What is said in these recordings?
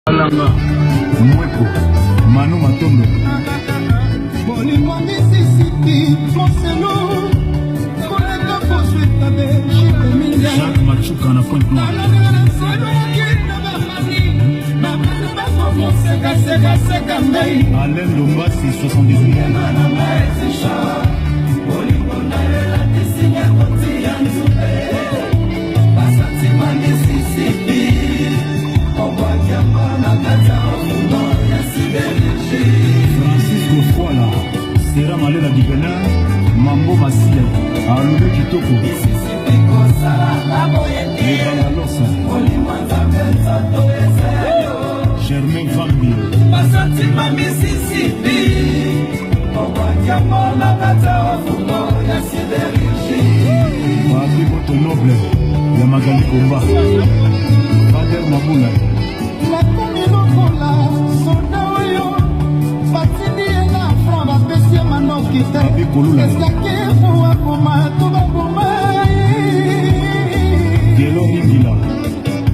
Alanga Mweko Manu Matondo. Bolingo Mississippi Moselu koleka poso etabe Chico Minda. Jacques Machuka na Pointe Noire. Alain Dombasi 78. Francisco Fwala, Sera Malela du Benin, Mambo Masia, Alube Kitoko, Lebanga Losa, Germain Vambi, Papi Moto Noble, ya Magali Komba, Fader Mabula, Nakomi lokola soda oyo batindi ye na front, bapesi ye mandoki te. Papi Kolula. Ezalaki po akoma to baboma ye. Gelo Ingila,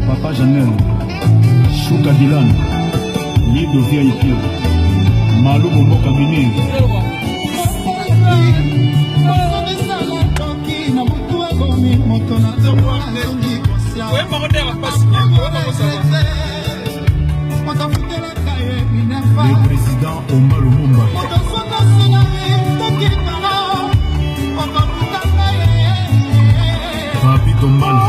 Papa Janel, Shuka Dilan, Lido VIP, Malu Bomboka Mini, Ozobisala toki na butu abomi moto na nzoto azongi conscient. Moto afutelaka ye minerva. Le président Omba Lumumba, Moto soki osila ye toki kala okokutanga ye. Papi Tombala,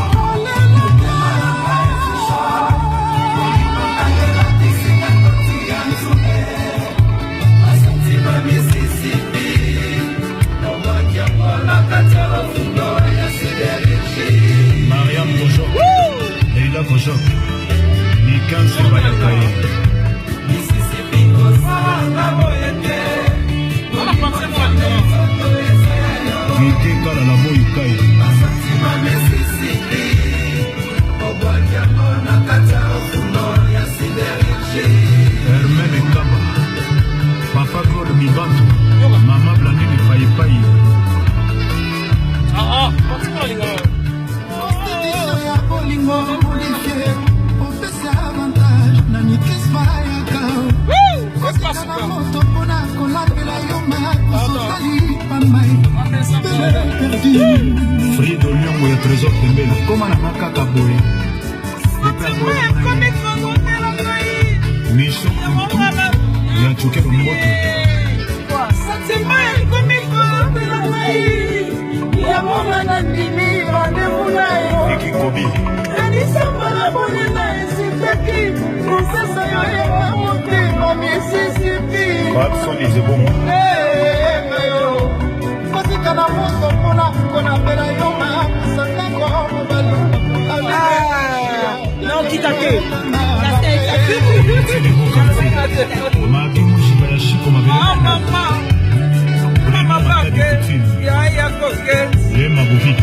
Mariam Kojok, Leila Kojok, Nikan Sebayakaye, Vike Kalala Boyukai, Hermene Kaba, Papa Claude Mibanto, Mama Blandine Payipayi, Constitution ya bolingo modifié, opesa avantage na mikespa yaka kosika na moto mpona kolambela yo makosotali pamai perdu. Frido Liongo ya Trésor Pembele, koma nanga kaka boye. Michon Kutu ya Tchokelo Mboto, Vicky Kobi, Babson Ezebongo, Kosika na moto mpona konapela yo makusakako mobali. Naokita te. Héritier de Beau Quartier, Magi Mouchiba ya Chico Mabele, Lema Matadi Couture, Lema Bovi,